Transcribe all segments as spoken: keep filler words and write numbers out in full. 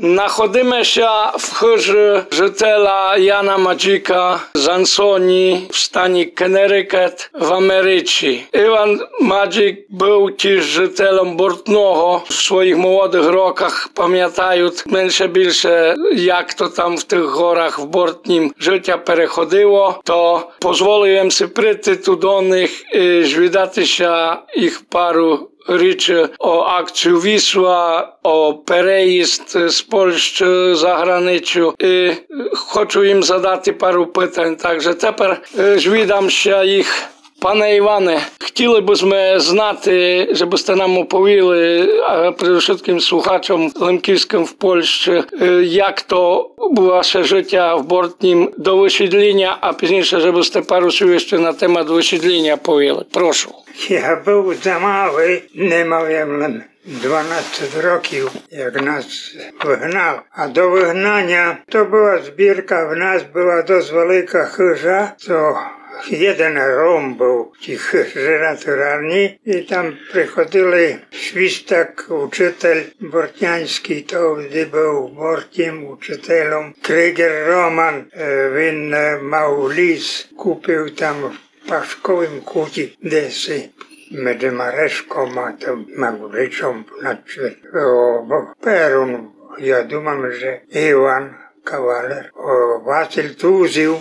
Находиме ся в хыжы жытеля Яна Маджіка з Ансоні в штаті Коннектикут в Америці. Іван Маджік был тіж жытелем Бортного. В своіх молодых роках памятают менше-більше, як то там в тых горах в Бортнім жытя переходило, то позволив єм си прийти ту до них і звідати ся їх пару річы о акцію Вісла, о переїзд з Польщы за границю. І хочу їм задати пару питань. Так же тепер, е, звідам ся їх. Пане Іване, хотіли бы сьме знати, же бы сьте нам оповіли, а предвшыткым слухачом лемківскым в Польщы, е, як то было ваше жытя в Бортнім до высідліня, а пізнійше, же бы сьте пару слів іщы на темат высідліня повіли. Прошу. Я был за малый, не мал єм лем дванадцет років, як нас выгнали. А до выгнаня то была збірка, в нас была досц велика хыжа, то єден ром был в тій хыжы натуральні, і там приходили Свістак, учытель бортняньскій, товды был в Бортнім учытелем, Кригер Роман, е, він, е, мал ліс, купил там Пашковым куті деси, меджы Марешком а там Маґуричом, значыт, о, Перун, я думам, же Іван Кавалер, о, Василь Тузів.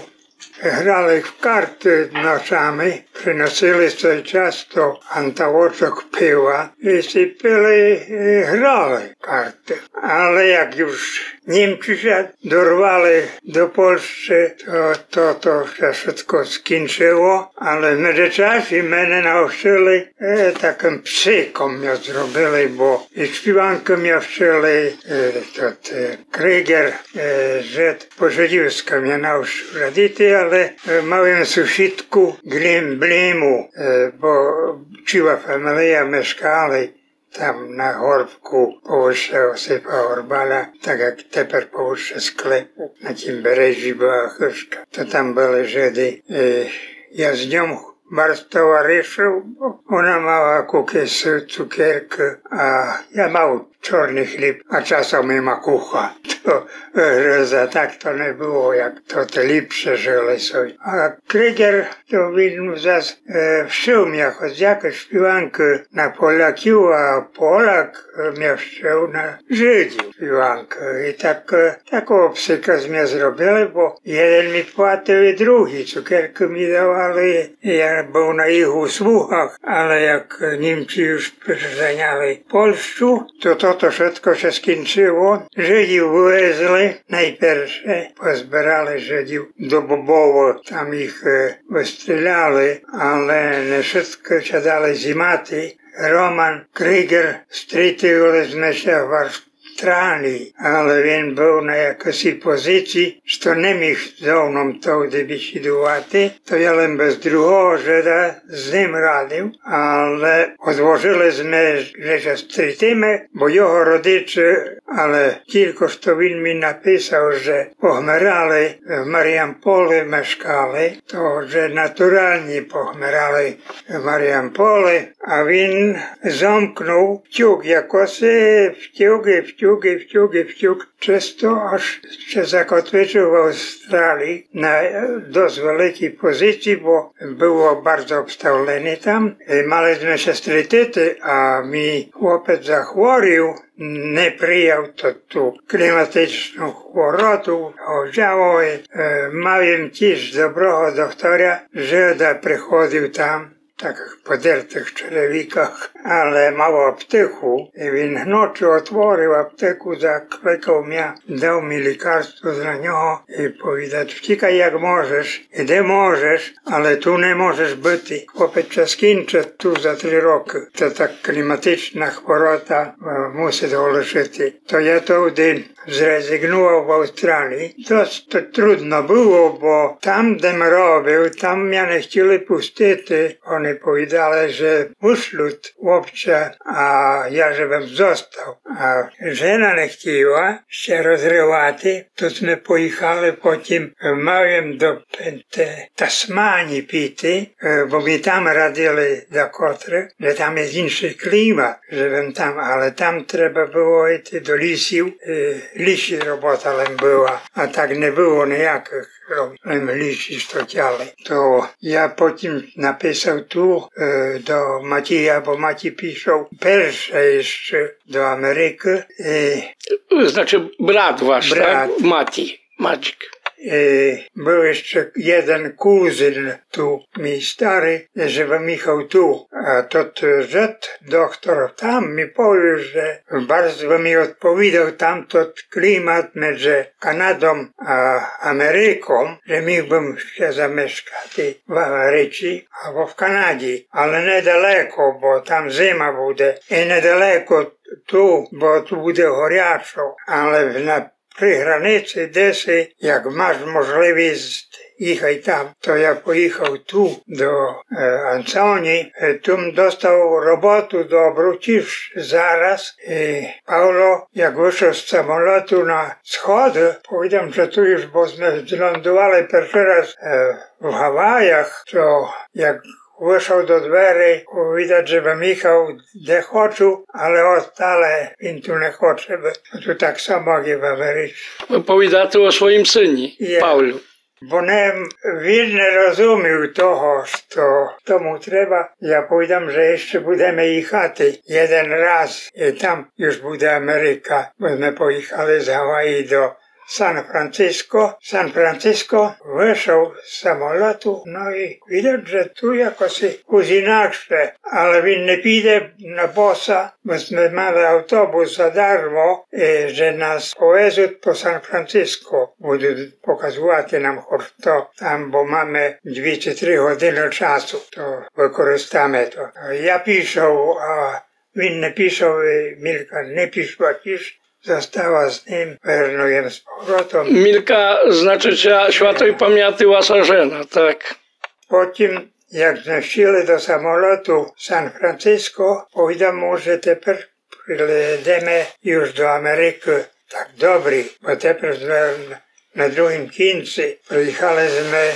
Грали в карты ночами, приносили сой часто анталочок пива і си пили, і грали в карты. Але як юж Німці ся дорвали до Польщы, то, то, то ся вшытко скінчыло, але в меджечасі мене навчыли, е, такым псиком мя зробили, бо і співанкы мя вчыли, е, тот, е, Кригер, е, же по жыдівскы мя навчыв радити, але, е, мал єм сусідку Глім-, Бліму, е, бо ціла фамілія мешкали там на горбку повыше Осипа Горбаля, так як тепер повыше склепу. На тім бережі была хыжка. То там были Жыды. Е, я з ньом барз товаришыл, бо она мала кукісы, цукеркы, а я мал чорный хліб, а часом і макуха. То, е, грыза, так то не было, як то, то ліпше жыли собі. А Кригер, то він зас, е, вчыв мя хоц якісь співанкы на поляків, а поляк, е, мя вчыв на жыдів співанкы. І так, е, такого псика зме зробили, бо єден мі платил і другій. Цукеркы мі давали, я был на їх услугах, але як Німці юж заняли Польщу, то тото вшытко ся скінчыло. Жыдів вывезли найперше, позбирали Жыдів до Бобова, там їх, е, выстріляли, але не вшыткы ся дали зімати. Роман Кригер, стрітили зме ся в Австралії, але він был на якысій позіції, што не міг зо мном товды бесідувати, то я лем без другого Жыда з ним радив, але одложыли зме, же ся стрітиме, бо його родичы, але тілько што він мі написав, же погмерали в Маріамполі, мешкали, то же натуральні погмерали в Маріамполі, а він замкнув, втюк якоси, втюк і втюк і втюк і втюк. Чысто аж ся закотвичыл в Австралії на, е, досц великій позіції, бо было барз обставлене там. Е, мали зме ся стрітити, а мій хлопец захворів, не прияв то ту кліматичну хвороту, го взяло, е, мал єм тіж доброго докторя, Жыда приходив там, такых подертых черевіках, але мав аптеку, і він ночы отворив аптеку, закликав мя, дав мі лікарство за нього і повідат: втікай як можеш, і де можеш, але ту не можеш быти. Хлопец ся скінчыт ту за три рокы. То так кліматична хворота, е, мусит го лишыти. То я товды зрезигнував в Австралії. Досц то трудно было, бо там, де м робив, там мя не хтіли пустити. Они повідали, же вышлют хлопця, а я же бым зостав. А жена не хтіла ся розривати, то сме поіхали потім, мал єм до Пенте-, Тасманії піти, е, бо мі там радили дакотры, же там є іншый клімат, же бым там, але там треба было йти до лісів, е, лиші робота лем была, а так не было ниякых, лем лиші што тяли. То я потім написав ту, е, до Матія, бо Матій пішов перше іщы до Америкы, е, Значыт, брат ваш, брат. Так? Матій. Маджик. Е, быв іщы єден кузин ту, мій старый, же выміхав ту. А тот Жыд, доктор, там мі повів, же барз бы мі одповідав там тот клімат меджы Канадом а Америком, же міг бым іщы замешкати в Америці або в Канаді, але недалеко, бо там зима буде, і недалеко ту, бо ту буде горячо, але на при границі деси, як маш можливіст, їхай там. То я поіхав ту до, е, Ансоні, е, ту м достав роботу добру тіж зараз. І Павло, як вышов з самолоту на сходы, повідам, же ту юж, бо сме лендували першый раз, е, в Гаваях, то як вышов до дверей, видать, же бым їхав де хочу, але остале він ту не хоче быти. Ту так само, як і в Америці. Вы повідате о своім сыні, Павлю. Бо не, він не розумів того, што тому треба. Я повідам, же іщы будеме їхати єден раз, і там юж буде Америка, бо сме поїхали з Гаваї до Сан-Франциско. Сан-Франциско, вышов з самолоту, но і видать, же ту якоси кус інакше, але він не піде на боса, бо сме мали автобус задармо, е, же нас повезут по Сан-Франциско, будут показовати нам, хто там, бо маме дві ци три годины часу, то выкористаме то. Я пішов, а він не пішов, і Мілька не пішла тіж, зостала з ним, вернув єм з повротом. Мілька, значыт, ся, святой памяти ваша жена, так? Потім, як сме сіли до самолоту Сан-Франциско, повідам му, же тепер прилетиме юж до Америкы так добрі, бо тепер сме на другім кінци. Приїхали сме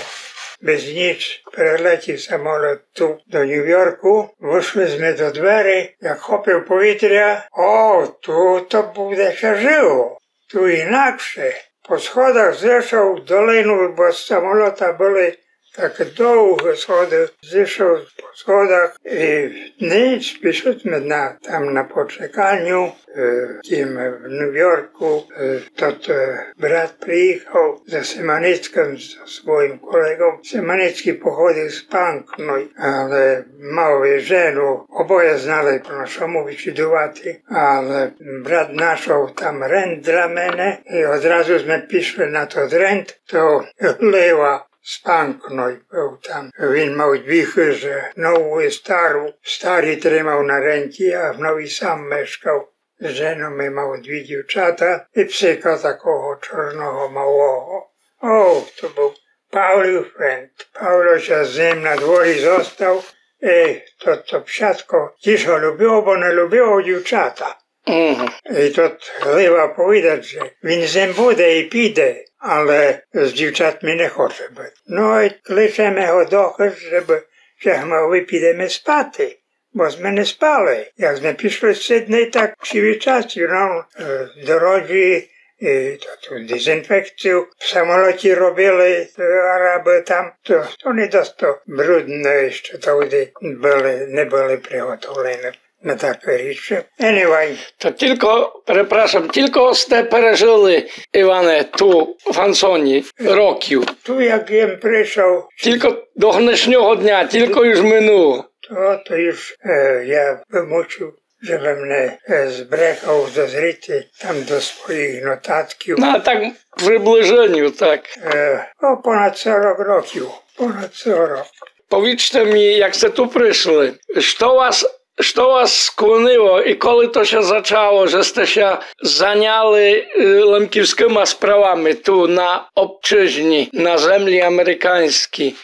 без ніч, прилетів самолот ту до Ню-Йорку, вышли сме до дверей, як хопив повітря, о, ту то буде ся жило, ту інакше. По сходах зышов долину, бо з самолота были такы довгы сходы, зышов по сходах і ніч, пішли сме на, там на почеканю, е, тім в Ню-Йорку, е, тот, е, брат приїхав за Семаницькым, зо своім колеґом. Семаницькій походив з Панкной, але мав і жену, обоє знали по нашому вычідувати, але брат нашов там рент для мене і одразу сме пішли на тот рент, то Лива з Панкной быв там. Він мав дві хыжы, нову і стару. Старі тримав на ренті, а в новій сам мешкав. З женом і мав дві дівчата і псика такого чорного малого. О, то быв Павлів френд. Павло ся з ним на дворі зостав. І то, то псятко тіж го любило, бо не любило дівчата. Мгм. І тот Лива повідат, же він з ним буде і піде, але з дівчатми не хоче быти. Но і кличеме го до хыжы, жебы ся мали, підеме спати, бо сме не спали. Як сме пішли з Сидней, так цілый час, you know, е, в дорозі, і то, ту дезінфекцію в самолоті робили, е, Арабы там, то, то не доста брудно іщы тогды были, не были приготовлены на такы річы. Anyway. То тілько, перепрашам, тілько сте пережыли, Іване, ту в Ансоні років? Ту, як єм пришов. Тілько до гнешнього дня, тілько юж минуло. То, то юж, е, я бы мусив, жебы м не, е, збрехав зазріти там до своіх нотатків. Но, а так в приближеню, так. Е, о, понад сорок років, понад сорок. Повічте мі, як сте ту пришли, што вас, што вас склонило і коли то ся зачало, же сте ся заняли, е, лемківскыма справами ту на обчыжні, на землі американьскій?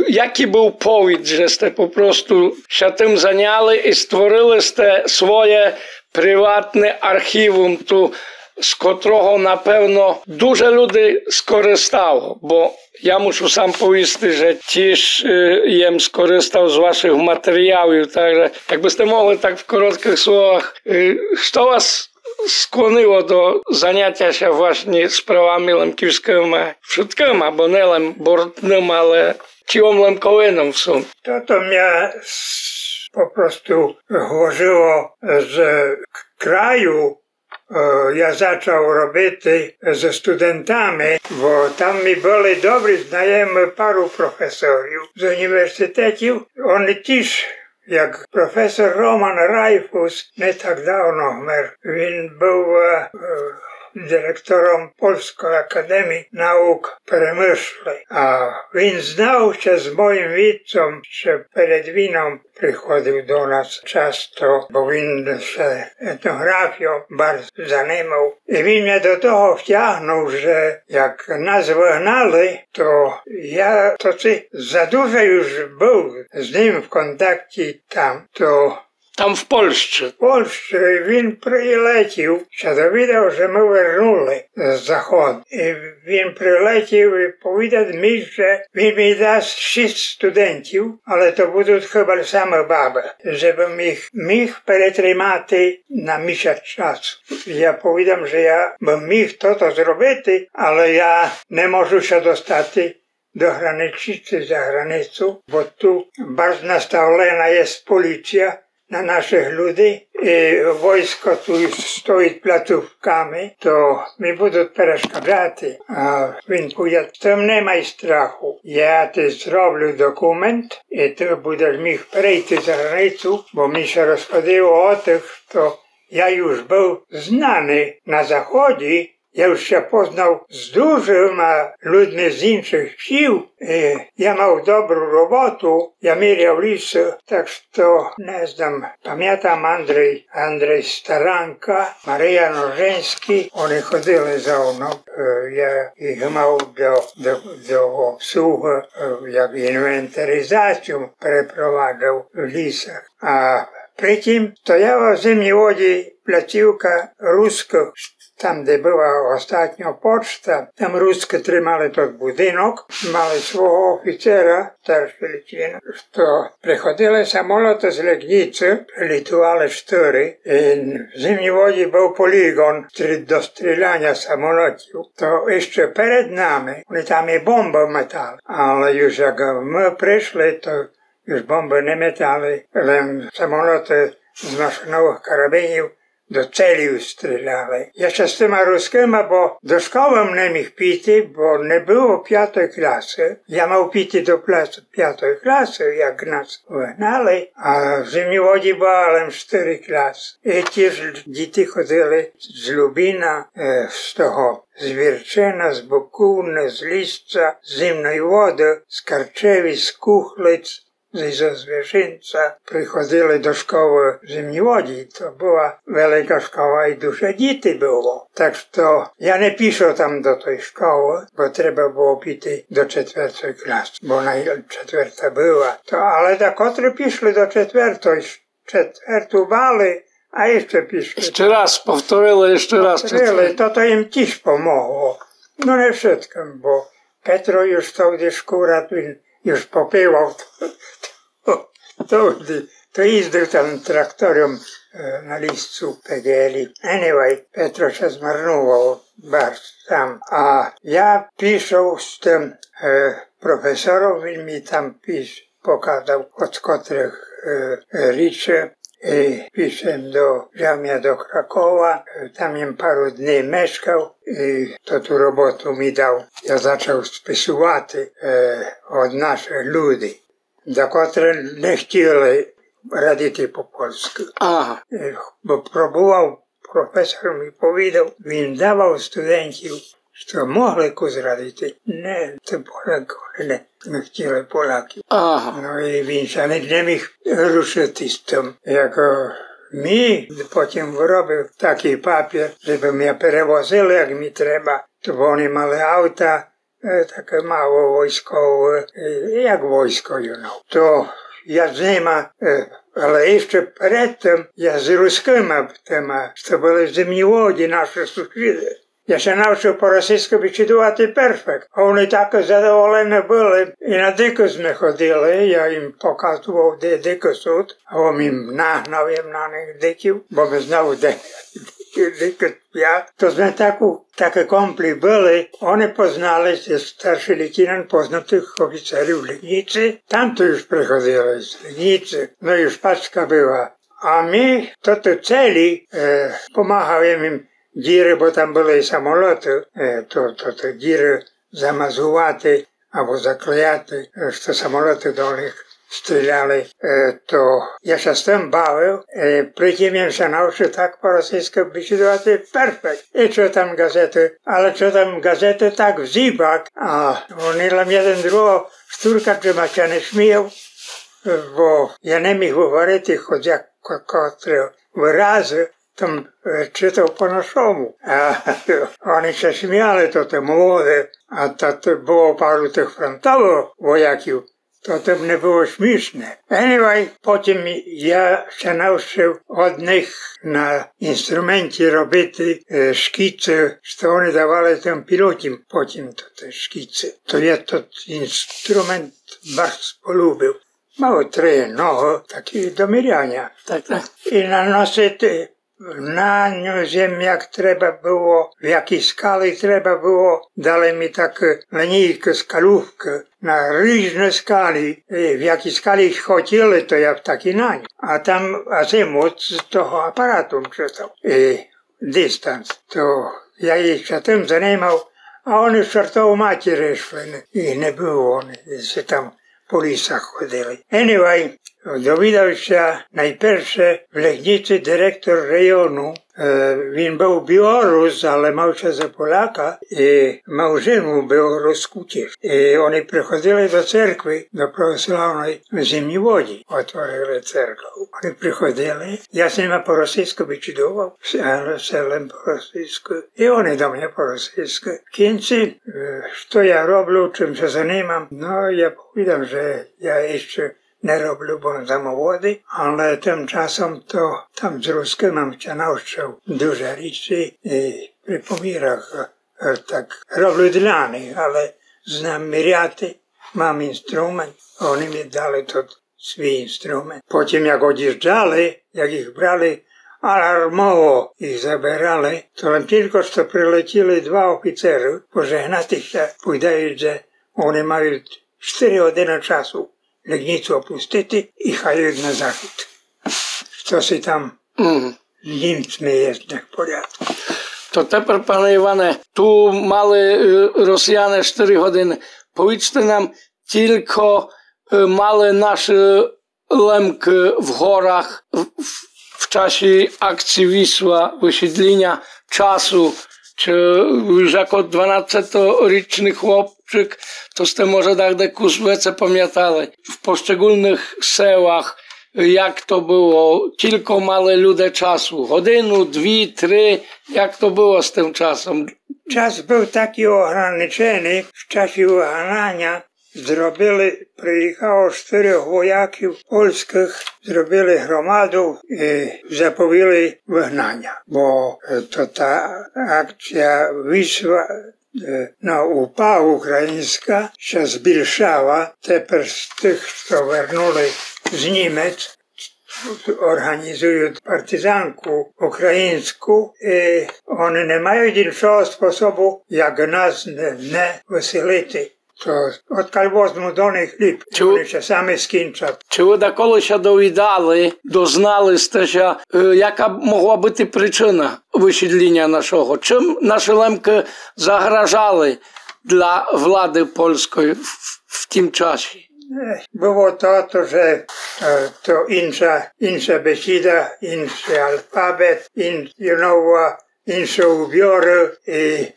Якій быв повід, же сте попросту ся тым заняли і створили сте своє приватне архівум ту, з котрого, напевно, дуже люди скористало, бо я мушу сам повісти, же тіж, е, єм скористав з вашых матеріалів, так же якбы сте могли так в короткых словах, е, што вас склонило до занятя ся власні справами лемківскыма, вшыткыма, бо не лем Бортным, але цілом Лемковином в сумі. Тото мя с-, попросту гложыло з к-, краю. Е, я зачав робити зо студентами, бо там ми были добрі знайомі пару професорів з університетів. Они тіж, як професор Роман Райфус, не так давно вмер. Він быв, е, е, директором Польской академії наук в Перемышлі. А він знав ся з моїм вітцом ще перед війном, приходив до нас часто, бо він ся етнографійом барз занимав. І він мене до того втягнув, же як нас выгнали, то я то ци за дуже уж быв з ним в контакті там, то Там в Польщі. В Польщі він прилетів, ся довідав, же мы вернули з заходу. І він прилетів і повідав ми, же він ми даст шість студентів, але то будуть хыба саме бабы, же бым їх міг перетримати на місяць часу. Я повідам, же я бым міг тото зробити, але я не можу ся достати до границі ци за границю, бо ту барз наставлена єст поліція на нашых люди, і войско ту стоїть плацовками, то ми будуть перешкаджати. А він повідат: «З тым не май страху, я ти зроблю документ, і ты будеш міг перейти за границю, бо ми ся розходило о тых, хто я уж быв знаный на заході, я уж ся познав з дужыма людми з іншых сіл, і я мав добру роботу, я міряв лісы, так што не знам, памятам Андрей, Андрей Старанка, Мария Ножинський, они ходили за мнов, е, я їх мав до, до, до обслугы, е, як інвентаризацію перепроваджав в лісах. А притім стояла в Зимній Воді плацівка русскых, там, де была остатньо почта, там русскы тримали тот будинок, мали свого офіцера, старший лічина, што приходили самолоты з Лєґніци, прилітували штыри, і в Зимній Воді быв полігон стрі-, до стріляня самолотів. То іщы перед нами, они там і бомбы метали, але уж як мы пришли, то уж бомбы не метали, лем самолоты з машиновых карабінів до целів стріляли. Я ся з тыма русскыма, бо до школы м не міг піти, бо не было пятой класы. Я мав піти до пляс-, пятой класы, як нас выгнали, а в Зимній Воді было лем штыри класы. І тіж діти ходили з Любіна, е, з того, з Вірчина, з Букувны, з Лісця, з Зимной Воды, з Карчеві, з Кухлиць, зі, зо Звірчинця приходили до школы в Зимній Воді. То была велика школа і дуже діти было. Так што я не пішов там до той школы, бо треба было піти до четвертой класы, бо она четверта была. То, але дакотры пішли до четвертой, четверту мали, а іщы пішли. Іщы раз повторили, іщы раз. Повторили, то, то їм тіж помогло. Но не вшыткым, бо Петро уж тогды шкура, він уж попивав. То, то, то їздив там трактором, е, на Лісцю Пегелі. Anyway, Петро ся змарнував барз там. А я пішов з тым, е, професором, він ми там піш-, показав, од котрых, е, е, річы, і пішем до, взяв мене до Кракова, е, там єм пару днів мешкав, і то ту роботу ми дав. Я зачав списувати, е, од нашых люди, да котры не хотіли радити по польскы. Ага. Е, бо пробував, професор ми повідав, він давав студентів, што могли кус радити. Не, то Поляки, они не, не хотіли Поляків. Ага. Но і він ся не, не міг рушыти з тым. Як, е, ми потім выробив такій папір, жебы мене перевозили, як ми треба, то бо они мали авта, е, таке мало войскове, е, як войско, you know. То я з нима, е, але іщы перед тым я з рускыма тыма, што были в Зимній Воді, нашы сусіды. Я ся навчыв по російскы бесідувати перфект. А они такі задоволены были. І на дикы сьме ходили, я їм показував, де дикы суть. А он їм нагнав єм на них диків, бо бы знав, де Лиґ-, я, то сме таку, такы кумплі были, они познали, старшый лейтенант познал тых офіцерів в Лиґніці, там то уж приходили з Лиґніці, но уж пачка была. А мы то, то целі, е, помагал єм ім діры, бо там были і самолоты, е, то, то, то діры замазувати або заклеяти, е, што самолоты до них стріляли, е, то я ся з тым бавил, е, притім єм ся научыл так по російскы бесідувати, перфект. І читам ґазеты, але читам ґазеты так в зібак, а они лем єден другого штуркат, же ма ся не сміял, е, бо я не міг говорити хоц як ко-, котры выразы, там, е, читал по нашому. А они ся сміяли, то те молоде, а то, то было пару тых фронтовых вояків, то там не было смішне. Anyway, потім я ся научыл од них на інструменті робити, е, шкіцы, што они давали там пілотім потім, то те шкіцы. То я тот інструмент барз полюбил. Мало три ногы, такі до міряня. Так, так. І наносити на ню зем, як треба было, в якій скалі треба было. Дали мі так, е, лінійкы, скалювкы на ріжны скалі. І в якій скалі хотіли, то я так і на ню. А там азимут з того апарату читал. І дистанс. То я ся тым занимал, а они в чортову матір ішли, не, їх не было, они ся там по лісах ходили. Anyway, довідал ся найперше в Лиґніці директор району. Е, він был білорус, але мав ся за Поляка і мав жену білоруску тіж. І они приходили до церкви, до православной в Зимній Воді. Отворили церкву. Они приходили, я з нима по російскы бесідувал, але все лем по російскы. І они до мене по російскы. В кінці, е, што я роблю, чым ся занимам? Но, я повідам, же я іщы не роблю, бо за молодый, але тым часом то там з рускыма м ся научыл дуже річы і при помірах, е, так роблю для них, але знам міряти, мам інструмент, они мі дали тот свій інструмент. Потім, як одїжджали, як їх брали, алармово їх заберали, то лем тілько што прилетіли два офіцеры пожегнати ся, повідають, же они мають штыри годины часу Лиґніцу опустити і хай їдут на захід. Што си там Мгм. Німцми єст, не в порядку. То тепер, пане Іване, ту мали, е, Росіяне штыри годины. Повіджте нам, тілько, е, мали нашы Лемкы в горах в, в, в часі акції Вісла, высідліня, часу, чи уж яко дванадцеторічный хлопчык, то сте може дагде кус веце памятали. В пошчегульных селах, як то было, тілько мали люде часу? Годину, дві, три, як то было з тым часом? Час был такій ограниченый, в часі выганяня зробили, приїхало штырьох вояків польскых, зробили громаду і заповіли выганяня, бо, е, то та акція Вісла, е, но, УПА україньска ся збільшала, тепер з тых, што вернули з Німец, орґанізують партизанку україньску, і они не мають іншого способу, як нас не, не выселити. То одкаль возмут до них хліб, Чу- они ся самі скінчат. Чи вы даколи ся довідали, дознали сте ся, е, яка могла быти причына высідліня нашого? Чым нашы Лемкы загражали для влады польской в, в, в тім часі? Е, было то, то, же, е, то інша, інша бесіда, іншый алфабет, ін-, you know, е, іншы уборы і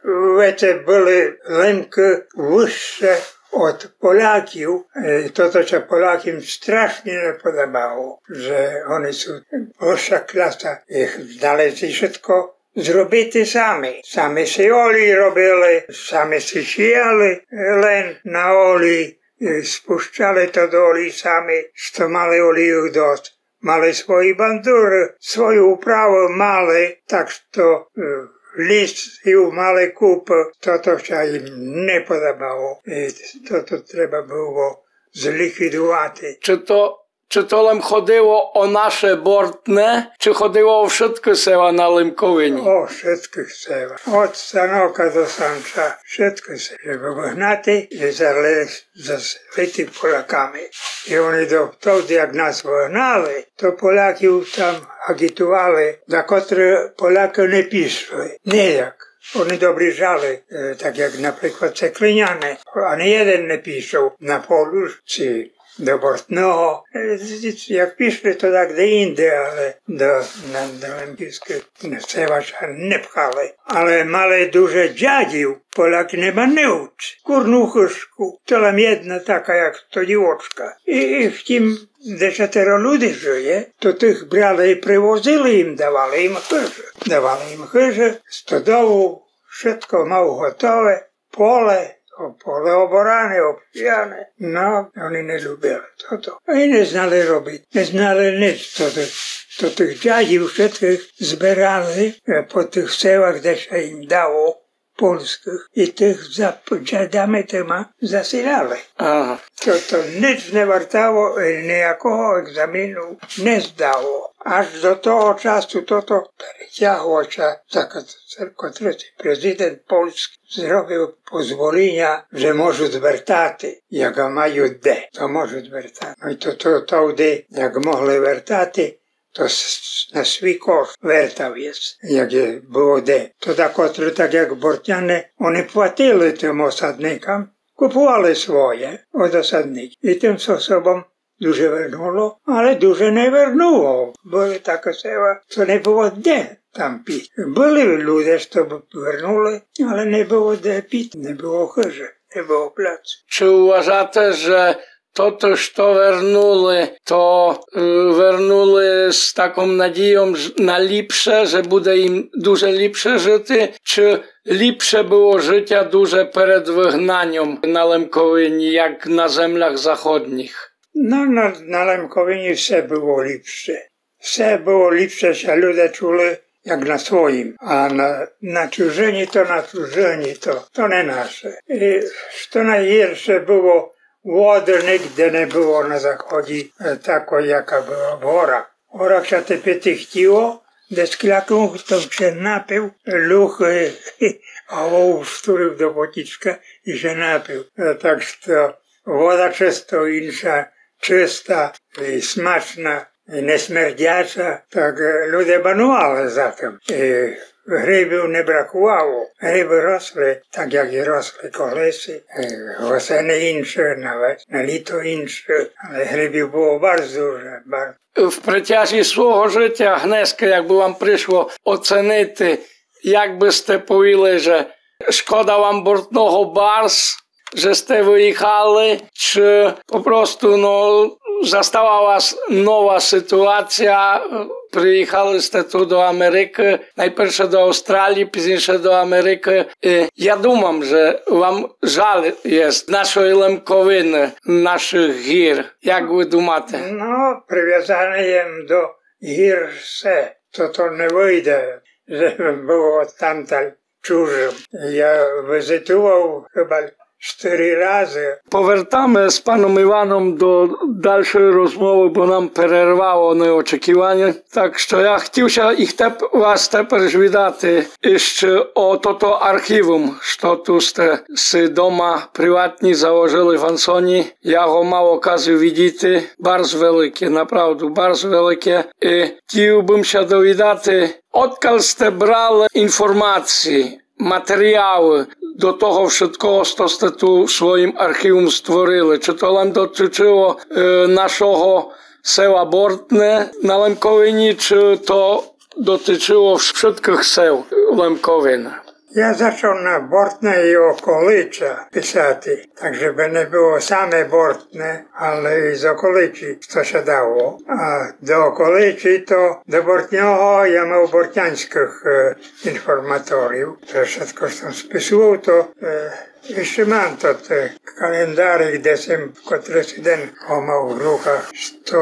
веце были Лемкы выжше од Поляків. Е, то, то ся Полякім страшні не подобало, же они сут выжша класа, їх дали всьо зробити самі. Самі си олій робили, самі си сіяли, е, лен на олій, е, спущали то до олій самі, што мали олію дост. Мали свої бандуры, свою управу мали, так што, е, лісів мали купу, то, то ся їм не подобало. Е, то, то треба было зліквідувати. Чи то Чи то лем ходило о наше Бортне, чи ходило о вшыткы села на Лемковині? О вшыткых селах. Од Санока до Санча, вшыткы села, жебы выгнати, же зали заселити Поляками. І они до, товды, як нас выгнали, то Поляків там аґітували, за котры Полякы не пішли. Ніяк. Они добрі жали, е, так як, наприклад, Цеклиняне, ани єден не пішов на Полюш, ци до Бортного. Е, як пішли, то так де інде, але до, на, до лемківскых села ся не пхали. Але мали дуже дядів, Полякы не мають. Курну хыжку, то лем єдна така, як то дівочка. І, і в тім десятеро люди жыє, то тых брали і привозили, їм давали їм хыжы. Давали їм хыжы, стодолу, вшытко мав готове, поле, о, поле оборане, обсіяне. Но, они не любили тото. І не знали робити, не знали ніч. То, то, то тых дядів вшыткых збирали, е, по тых селах, де ся їм дало, польскых, і тых за п-, дядями тыма заселяли. Ага. То, то ніч не вартало, е, ніякого екзаміну не здало. Аж до того часу тото перетягло ся, за ко-, котрый президент польскый зробив позволіня, же можуть вертати, як мают де, то можуть вертати. Но і то, то, товды, як могли вертати, то с-, на свій кошт вертав єс, як є, было де. То так, от, так як Бортняне, они платили тым осадникам, купували своє од осадників. І тым способом дуже вернуло, але дуже не вернуло. Были такы села, што не было де там піти. Были люде, што б вернули, але не было де піти, не было хыжы, не было пляцу. Чи уважате, же тото, што вернули, то, е, вернули з таком надійом ж-, на ліпше, же буде їм дуже ліпше жыти, чи ліпше было жытя дуже перед выгнаньом на Лемковині, як на землях заходніх? Но, на, на Лемковині все было ліпше. Все было ліпше, ся люде чули як на своїм, а на, на чужыні то, на чужыні то, то не наше. І што найгірше было, воды нигде не было на заході, е, такой, яка была в горах. В горах ся ти пити хтіло, десь клякнув, то ся напив, люг, е, а вов штурив до потічка і ся напив. Е, так што вода чысто інша, чыста і смачна, і не смердяча, так, е, люде банували за тым. І грибів не бракувало. Грибы росли, так як і росли колиси. Е, осени інше, на ве-, на літо інше, але грибів было барз дуже, барз. В притязі свого жытя, гнеска, як бы вам пришло оценити, як бы сте повіли, же шкода вам Бортного барз, же сте выіхали, чи попросту, но, застала вас нова сітуація, приіхали сте ту до Америкы, найперше до Австралії, пізніше до Америкы. Е, я думам, же вам жаль єст нашой Лемковины, нашых гір. Як вы думате? Но, привязаный єм до гір, все. То, то не выйде, же было тамталь чужым. Я візитував хыба штыри разы. Повертаме з паном Іваном до дальшой розмовы, бо нам перервало неочеківане. Так што я хтів ся іх теп-, вас теперь звідати іщы о тото архівум, што ту сте си дома приватні заложыли в Ансоні. Я го мав оказію видіти. Барз велике, направду, барз велике. І хтів бым ся довідати, Одкаль сте брали інформації, матеріялы до того вшыткого, што сте ту в своім архівум створили? Чи то лем дотычыло, е, нашого села Бортне на Лемковині, чи то дотычыло вш-, вшыткых сел Лемковины? Я зачав на Бортне і околиця писати, так жебы не было саме Бортне, але і з околиці, што ся дало. А до околиці то, до Бортного я мав бортняньскых, е, інформаторів, же вшытко сом списував, то, е, іщы мам тот, е, календарик, де сом котрысь ден го мав в руках, што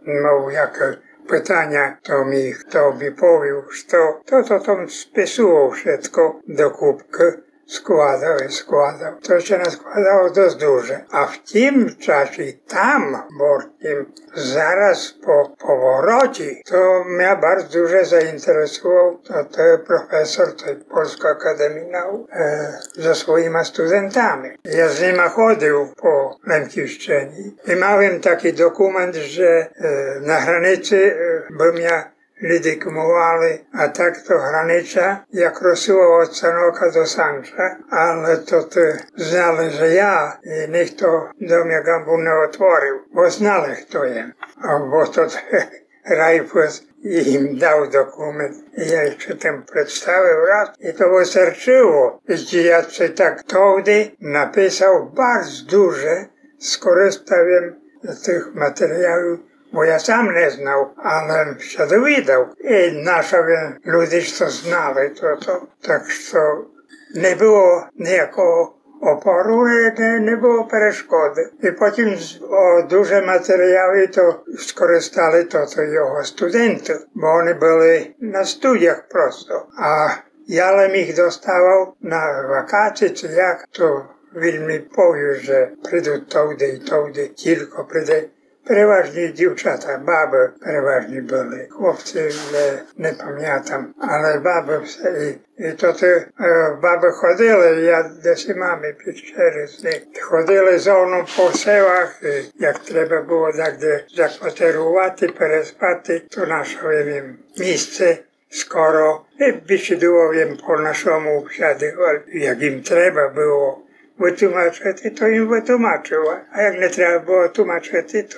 мав яке пытаня, то мі, хто мі повів, што, то, то там списував вшытко до купкы. складав і складав. То ся наскладало досить дуже. А в тім часі там, в Борскім, зараз по повороті, то мене барз дуже заінтересував то, то професор той Польской академії наук, е, зо своїма студентами. Я з нима ходив по Лемківщині і мав им такый документ, же, е, на границі, е, бы мене легітимовали, а так то границя, як росила од Санока до Санча, але то то знали, же я, і ніхто до мене ґамбу не отворив, бо знали, хто єм. А бо то Райфус їм дав документ. І я ся там представив раз, і то выстарчыло. І я ся так товды написав барз дуже, скористав им з тых матеріалів, бо я сам не знав, але ся довідав. І нашов им люди, што знали то, то. Так што не было ниякого опору, не, не, не было перешкоды. І потім з-, о, дуже матеріалы то скористали то, то його студенты, бо они были на студіях просто. А я лем їх доставав на вакації, ци як, то він ми повів, же придуть товды і товды, тілько приде. Переважні дівчата, бабы переважні были. Хлопці не, не памятам, але бабы все і, і то ты, е, бабы ходили, я десь і мам і піщеры з них. Ходили зо мнов по селах, і як треба было дагде закватерувати, переспати, то нашов им им місце скоро. І бесідував им по нашому всяды, як им треба было вытлумачыти, то им вытлумачыв, а як не треба было тлумачыти, то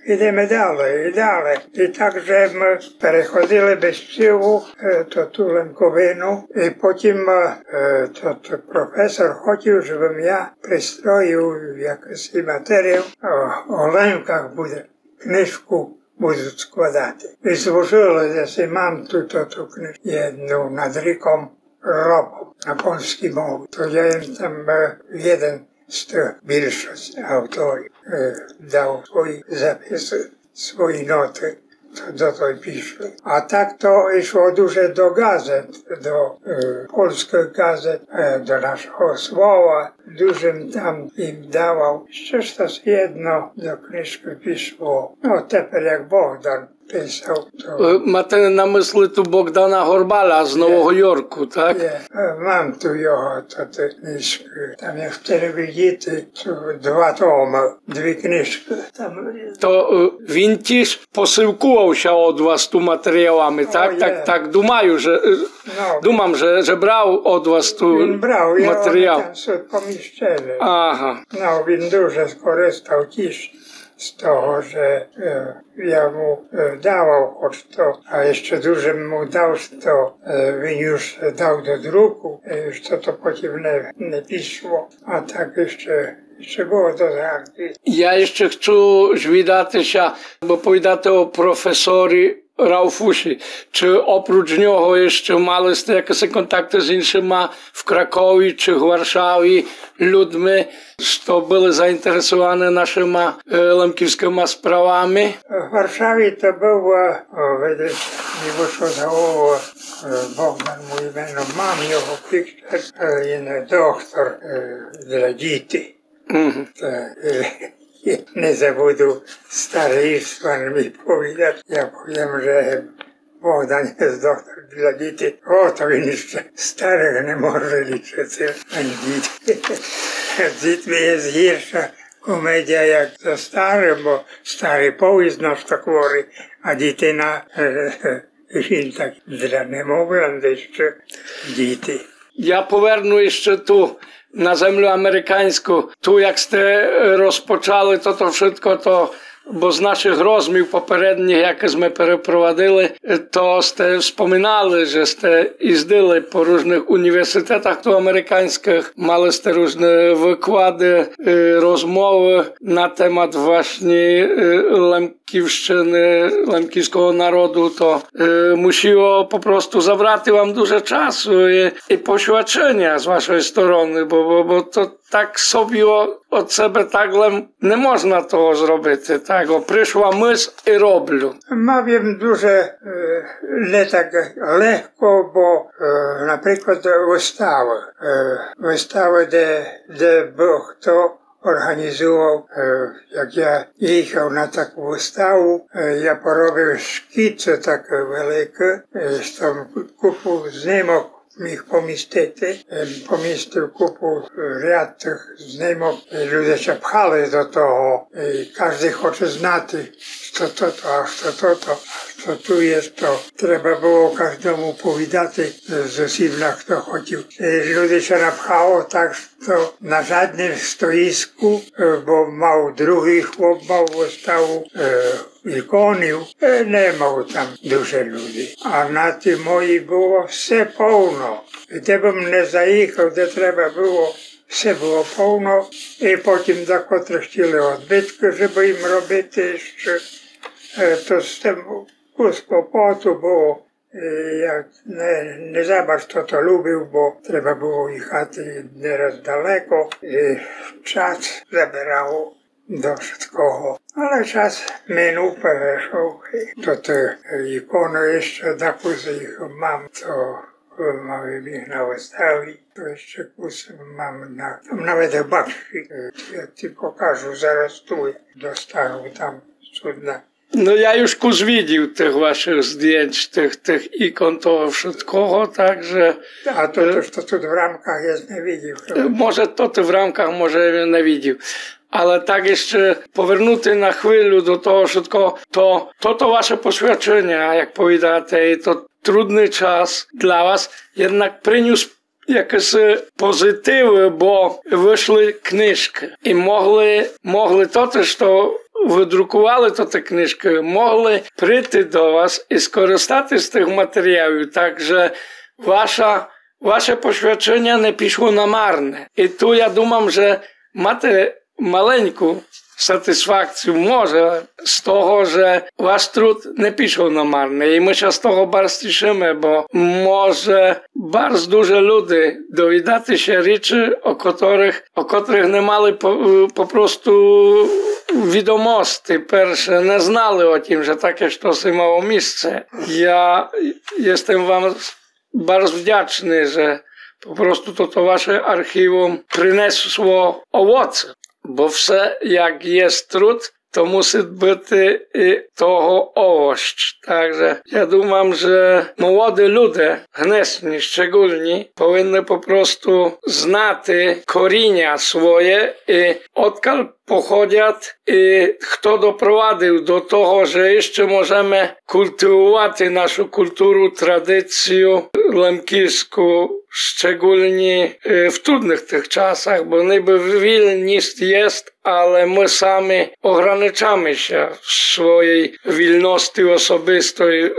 ідеме дале і дале. І так же мы переходили без чуву, е, то ту Лемковину, і потім, е, то, то професор хотів, жебым я пристроїв якысь матеріал о, о Лемках буде книжку будуть складати. І зложили, я си мам ту, ту, ту книжку, єдну над ріком Ропом на польскій мові. То я їм там, е, єден з тых більшости авторів, е, дав свої записы, свої ноты, то до той пішли. А так то ішло дуже до газет, до, е, польскых газет, е, до Нашого Слова, дуже м там їм давав. Што ж то єдно до книжкы пішло. Но, тепер як Богдан писав, то... Е, мате на мысли ту Богдана Горбаля з Нового Йорку, так? Є. Е, мам ту його, то, то книжкы. Там як треба видіти, то два томы, дві книжкы. Там... То, е, він тіж посилкував ся од вас ту матеріалами, так? Так, так, думаю, же, е, думам, же, же брав од вас ту матеріал. Він брав, я, они там собі поміщили. Ага. Но, він дуже скористав тіж з того, же, е, я му, е, давав хоч то, а іщы дуже му дав, што, е, він юж дав до друку, е, што то потім не, не пішло, а так іщы, іщы было до згадкы. Я іщы хцу звідати ся, бо повідате о професорі Рауфусі. Чи опруч нього іщы мали сте якісь контакты з іншыма в Кракові чи в Варшаві людми, што были заінтересуваны нашыма, е, лемківскыма справами? В Варшаві то быв, е, о, видиш, ми вышло з головы, е, Богдан му імено, мам його піщер, е, він доктор, е, для діти. Мгм. Та, е, не забуду, старый Іштван ми повідат, я повім, же Богдан єст доктор для діти. О, то він іщы старых не може лічыти, ани діти. З дітми єст гірша комедія, як зо старым, бо старый повіст, но што хворый, а дітина, е, е, він так для немовлят іщы діти. Я поверну іщы ту на землю американьску. Ту, як сте, е, розпочали тото вшытко, то, бо з нашых розмов попередніх, як сьме перепровадили, е, то сте вспоминали, же сте їздили по ріжных універсітетах ту американьскых, мали сте ріжны выклады, е, розмовы на темат власні, е, Лем- ківщыны, лемківского народу, то, е, мусіло попросту забрати вам дуже часу і, і посвячыня з вашой стороны, бо, бо, бо то так собі о-, од себе так лем не можна того зробити, так? Так, о, пришла мысль і роблю. Мав єм дуже, е, не так легко, бо, е, наприклад, выставы. Е, выставы, де, де быв хто орґанізував, е, як я їхав на таку выставу, е, я поробив шкіц такый великый, е, там купу знимок міг помістити. Е, помістив купу, е, ряд тых знимок. Е, люде ся пхали до того. Е, каждый хоче знати, што тото, а што тото, а што ту є, то треба было каждому повідати, е, з усіма, хто хотів. Е, люде ся напхало так, што на жадным стоїску, е, бо мав другый хлоп, мав выставу, е, іконів, е, не мав там дуже люди. А на тій моїй было все повно. Де бым не заїхав, де треба было, все было повно. І потім декотры хотіли одбиткы, жебы їм робити іщы. Е, то з тым кус клопоту было. Е, я не, не за барз тото любив, бо треба было їхати нераз далеко, і час забирало до вшыткого. Але час минув, перешов, і то те, е, іконы іщы дакус їх мам, то, е, мав єм їх на выставі, то іщы кус мам на, там навет бакші, е, я ті покажу зараз ту, достану там сюды. Но, я юж кус видів тых вашых здєнч, тых, тых ікон, того вшыткого, так же... А то, е, то, што ту в рамках єст, не видів. Е, може, то ты в рамках, може, не видів. Але так іщы повернути на хвилю до того вшыткого, то, то, то ваше посвячыня, як повідате, і то трудный час для вас, єднак принюс якысь позитивы, бо вышли книжкы. І могли, могли тоты, што выдрукували тоты книжкы, могли прийти до вас і скористати з тых матеріалів. Так же ваша, ваше посвячыня не пішло на марне. І ту я думам, же мате маленьку сатисфакцію, може, з того, же ваш труд не пішов на марне. І мы ся з того барз тішыме, бо може барз дуже люди довідати ся речы, о котрых, о котрых не мали по, попросту відомости, перше, не знали о тім, же таке штоси мало місце. Я єстем вам барз вдячный, же попросту тото ваше архівум принесло овоце, бо все, як єст труд, то мусит быти і того овоч. Так же я думам, же молоды люде, гнесні, щеґульні, повинны попросту знати коріня своє і одкаль походят і хто допровадив до того, же іщы можеме культивувати нашу культуру, традицію лемківску, щеґульні, е, в трудных тых часах, бо нибы вільность єст, але мы самі ограничаме ся в своїй вільности особистої,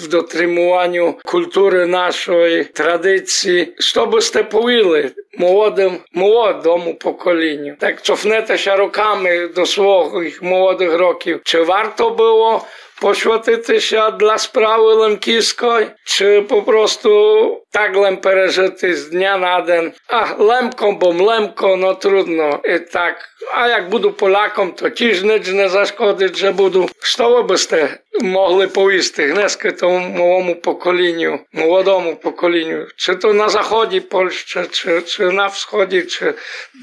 в дотримуваню культуры нашої, традиції. Што бы сте повіли молодым, молодому поколіню? Так цофнете ся роками до своїх молодых років. Ци варто было посвятити ся для справы лемківской, ци попросту так лем пережыти з дня на ден? А, Лемко, бо Лемко, но трудно. І так, а як буду Поляком, то тіж ніч не зашкодит, же буду. Што вы бы сте могли повісти гнеска тому молодому поколіню, молодому поколіню? Ци то на заході Польщы, ци, ци на всході, ци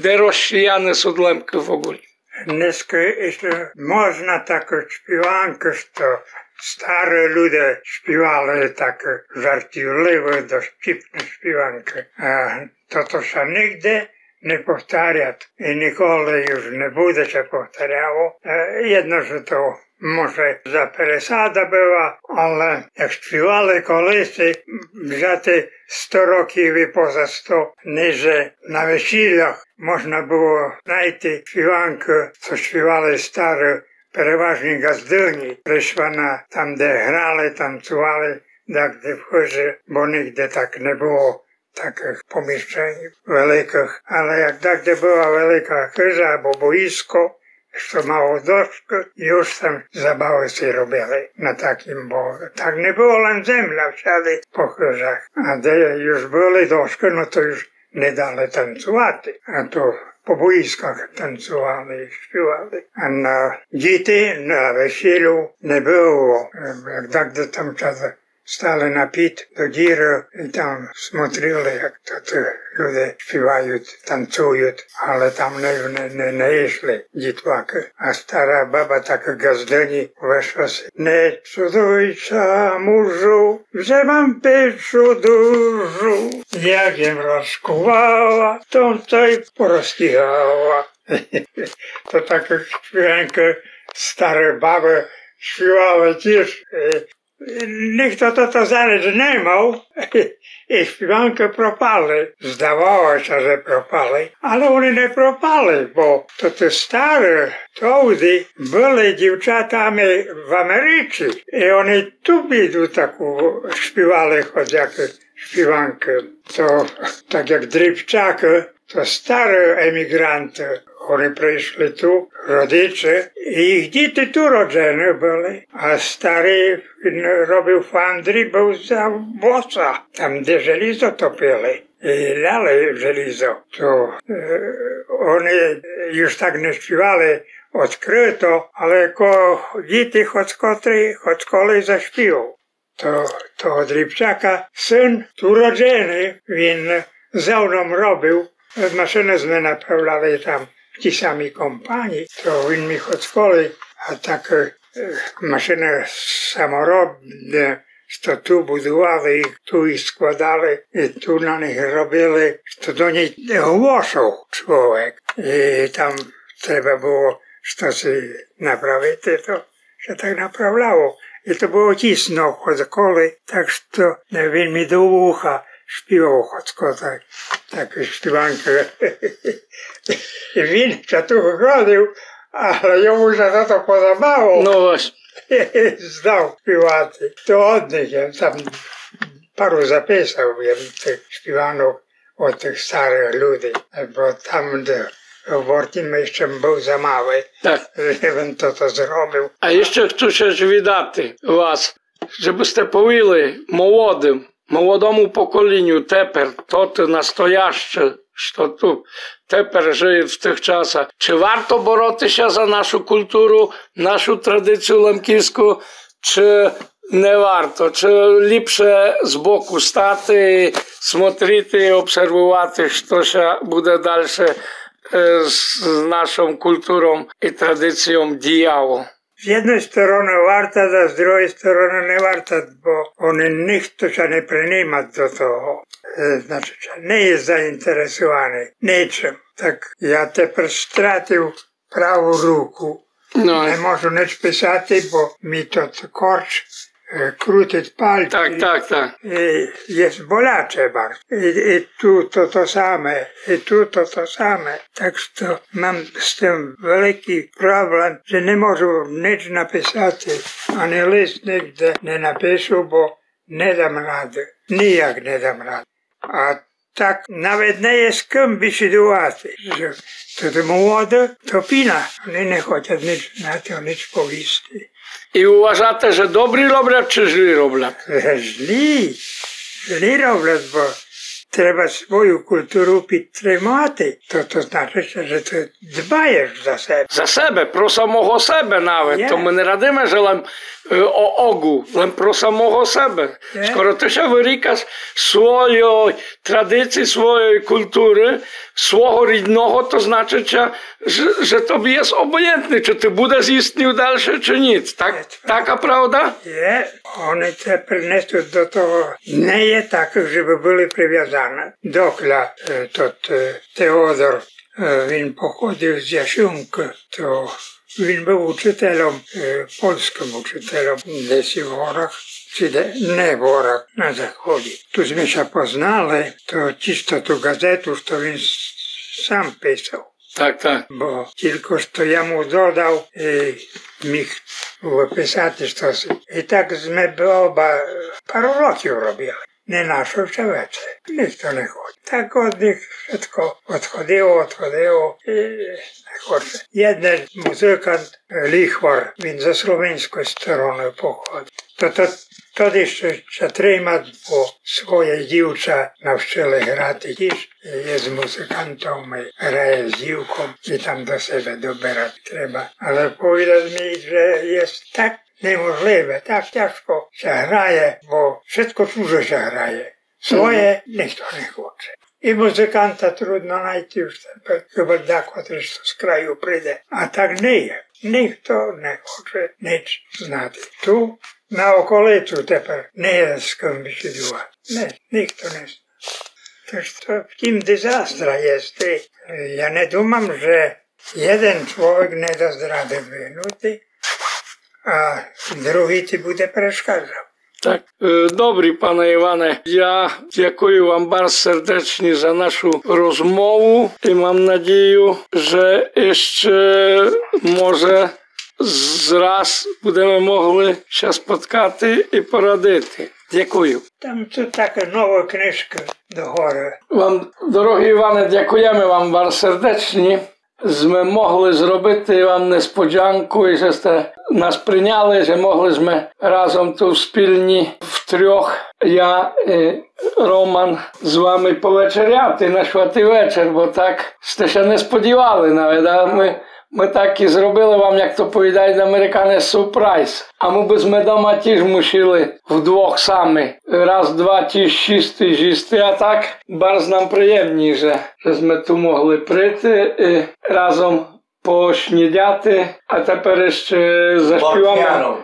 де росіяне сут Лемкы в оґулі? Гнеска іщы можна такы шпіванкы, што стары люде шпівали, такы жартівливы, дощіпны шпіванкы. А тото ся нигде не повторят і николи юж не буде ся повторяло. Е, єдно, же то може за пересада была, але як шпівали колиси, взяти сто років і поза сто, ниже на весілях можна было найти шпіванкы, што шпівали стары, переважні ґаздыні, пришла на, там, де грали, танцували, дагде в хыжы, бо нигде так не было такых поміщенів великых. Але як дагде была велика хыжа або боїско, што мало дошкы, юж там забавы си робили на такім, бо так не было, лем земля всяды по хыжах. А де юж были дошкы, но то юж не дали танцувати. А то по боїсках танцювали, співали. А на діти, на весілю не было. Як дагде там час стали на під до діры і там смотрили, як то ті люди співають, танцюють, але там не, не, не, не йшли дітлакы. А стара баба, така ґаздыня, вышла сі: „Не чудуй ся, мужу, же мам печу дужу. Як єм розкувала, то тай порозтягала.“ То така співанка, старі бабы співали тіж. Е, ніхто тото за ніч не мав, і співанкы пропали. Здавало ся, же пропали, але они не пропали, бо то ті старі, товды были дівчатами в Америці, і они ту біду таку співали, хоч як співанкы. То так як Дрібчакы, то старі еміґранты, они пришли ту, родичі, і їх діти ту роджены были, а старий, він робив в фандрі, быв за боса, там, де желізо топили, і ляли желізо. То, е, они юж так не співали відкрыто, але ко діти хоч котрый, хоч коли заспівав. То, того Дрібчака син ту родженый, він за мном робив, машыны сме направляли там в тій самій компанії, то він міг хоч коли, а так, е, машыны саморобны, што ту будували, і ту їх складали, і ту на них робили, што до ней глошав чоловік. І там треба было штоси направити, то ся так направляло. І то было тісно хоч коли, так што, е, він мі до уха співав хоч коли так, такы співанкы. І він ся ту виходив, але йому ся тото подобало. Но власне. Знав співати. То од них я там пару записав, я тых співанок од тых старых людей, бо там, де в Бортім іщы єм быв за малый, так, же бым тото зробив. А іщы хцу ся звідати вас, же бы сте повіли молодым, молодому поколіню тепер, то ты настояще, што ту тепер жыє в тых часах. Чи варто бороти ся за нашу културу, нашу традицію лемківську, чи не варто, чи ліпше збоку стати, смотрити, обсервувати, што ся буде дальше, е, з, з нашом културом і традиційом діяло. З єдной стороны варто, а з другой стороны не варто, бо они, ніхто ся не принимат до того. Е, значыт, не є заінтересованый нічым. Так я тепер стратив праву руку. Но. Не можу нич писати, бо мі тот корч, е, крутит пальці. Так, так, так. Е, є боляче барз. І, і ту то, то саме, і ту то, то саме. Так што мам з тым великый проблем, же не можу нич написати, ани лист нигде не напишу, бо не дам рады. Нияк не дам рады. А так навет не є з кым бесідувати, же то, то молоды, то піна, они не хотят нич знати, нич повісти. І уважате, же добрі роблят, чи злі роблят? Е, злі. Злі роблят, бо треба свою културу підтримати. То, то значыт, же ты дбаєш за себе. За себе, про самого себе навет. Є. То мы не радиме, же лем, е, о оґул, лем про самого себе. Є. Скоро ты ся вырікаш свойой традиції, свойой културы, свого рідного, то значыт, же, же тобі єст обоєнтне, чи ты будеш істнів дальше, чи ні. Так, є, така правда? Є. Они тепер несут до того, не є такых, же бы были привязаны. Докля, е, тот, е, Теодор, е, він походив з Яшункы, то він быв учытельом, е, польскым учытельом, десь в горах, чи де, не в горах, на заході. Ту сме ся познали, то чисто ту ґазету, што він с-, сам писав. Так, так. Бо тілько што я му додав, е, міг выписати штоси. І так сме оба пару років робили. не нашов ся веце. Нихто не хоче. Так од них вшытко одходило, одходило і не хоче. Єден музыкант, е, ліхвар, він зо словеньской стороны походит. То, то, тот іщы ся тримат, бо своє дівча навчыли грати тіж, є з музыкантом, і грає з дівком, і там до себе добирати треба. Але повідат мі, же є так неможливе, так тяжко ся грає, бо вшытко чуже ся грає. Своє нихто не хоче. І музыканта трудно найти уж тепер, хыба дакотры з краю приде. А так не є. Нихто не хоче нич знати. Ту на околицю тепер не є з кым бесідувати. Не, нихто не зна. Тож то в тім дизастра є. Ти, я не думам, же єден чловек не даст рады выгнути, а другій ти буде перешкаджав. Так, е, добрі, пане Іване, я дякую вам барз сердечні за нашу розмову і мам надію, же іщы, може, зраз будеме могли ся споткати і порадити. Дякую. Там ту така нова книжка до горы. Вам, дорогый Іване, дякуєме вам барз сердечні. Зме могли зробити вам несподзянку і же сте нас приняли, же могли зме разом ту спільні втрьох, я і Роман, з вами повечеряти на Святый вечер, бо так сте ся не сподівали навет, а мы, мы так і зробили вам, як то повідають американе, сюрприз. А мы бы зме дома тіж мусили вдвох сами. Раз, два, тіж їсти, їсти, а так барз нам приємніше, же зме ту могли прийти і разом пошнідати, а тепер іщы заспіваме. Бортняну.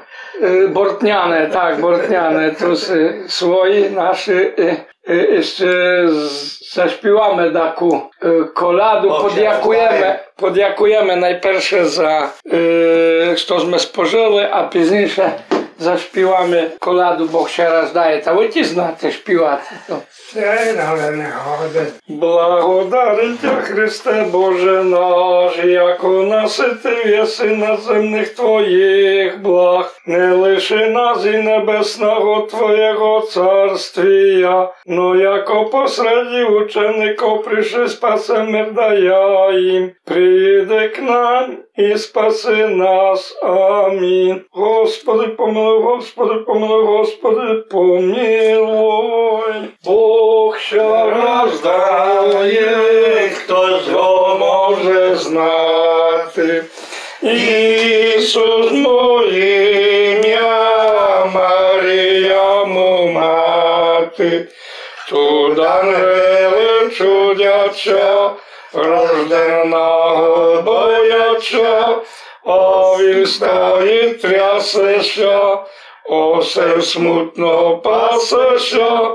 Е, бортняне, так, бортняне. Ту с-, свої, наші, е, е, іщы з-, заспіваме таку, е, коляду. Бог ся раздає. Подякуєме, подякуєме найперше за, е, што зме спожили, а пізніше заспіваме коляду Бог ся раздає. Та вы тіж знате співати. То. Це, але не годен. Благодарим Тя, Христе Боже наш, яко насытив єси нас земных Твоїх благ, не лиши нас і небесного Твоєго царствія, но яко посреди учеников пришли спасе мир дая їм, приди к нам і спаси нас. Амін. Господи, помилуй, Господи, помилуй, Господи, помилуй. Бог ся раздає, хтось го може знати. Ісус му імя, Марія му мати. Тут ангелы чудяться, рожденого бояться, а він стоїть, трясе ся, осел смутно пасе ся,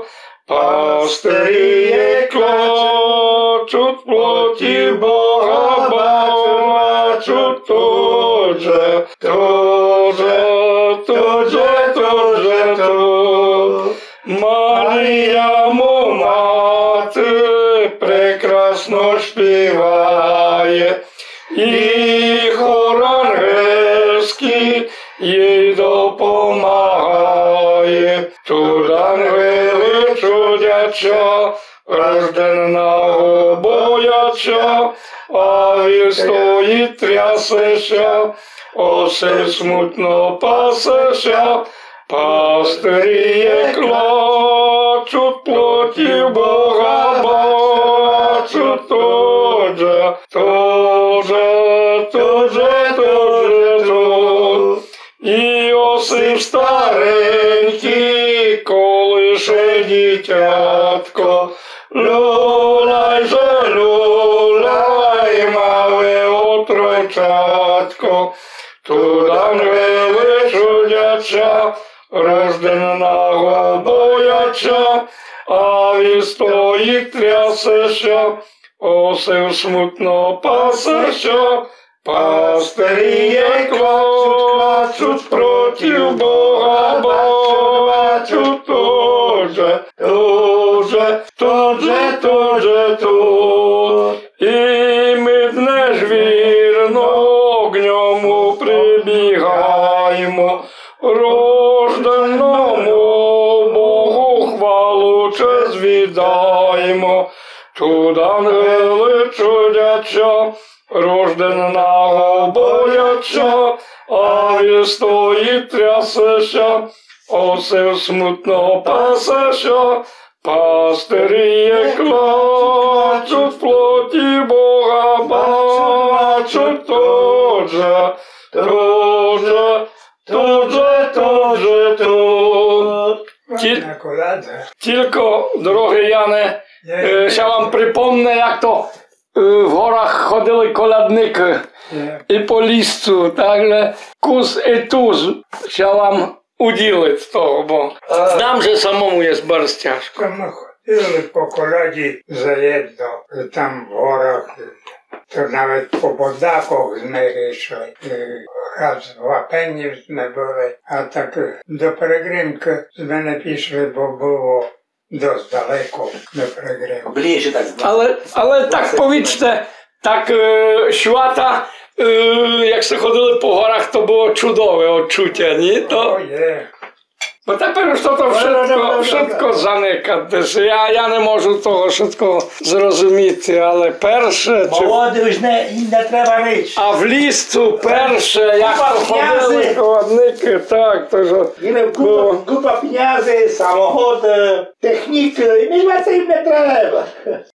пастирі кличуть, плоть Бога бачуть, тут же, тут же, тут же, тут же, тут. Марія му мати прекрасно співає, і хор ангельськый їй допомагає. Тут ангелы чудяться, рожденого бояться, а він стоїть, трясе ся, осел смутно пасе ся, пастирі кличуть, плоть Бога бачуть, тут же, тут же, тут же, тут же, тут. Іосиф старенькый, колише дітятко, люляй же, люляй, мале отрочатко. Тут ангелы чудяться, рожденого бояться, а він стоїть, трясе ся, осел смутно пасе ся, пастирі кличуть, плоть Бога бачуть, тут же, тут же, тут же, тут же, тут. І мы днесь вірно к ньому прибігаємо, рожденому Богу хвалу Ангелы чудяться, рожденого бояться, а віл стоїть, трясе ся, осел смутно пасе ся, пастирі кличуть, плоті Бога бачуть, тот же, тот же, тот же, тот же, тот. Тіль-, тілько, дорогый Яне, е, ся вам припомне, як то, е, в горах ходили колядникы і по лісцу, так же кус і туз ся вам уділить з того, бо знам, же самому єст барз тяжко. Та мы ходили по коляді заєдно, там в горах, то навет по Бодаках сме ішли, е, раз в Гапенї сме были, а так, е, до Перегримкы сме не пішли, бо было досить далеко до Перегримкы. Ближе так. Але, але так повічте, так, е, свята, е, як сте ходили по горах, то было чудове одчутя, ні? То... О, є. Бо тепер уж то, то вшытко, вшытко заникат десь. Я, я не можу того вшытко зрозуміти, але перше, чи... Молодым уж не, не треба річ. А в лісцу перше, як то ходили колядникы, так, то же... Купа пінязи, самогон, е, технікы, і мені це їм не треба.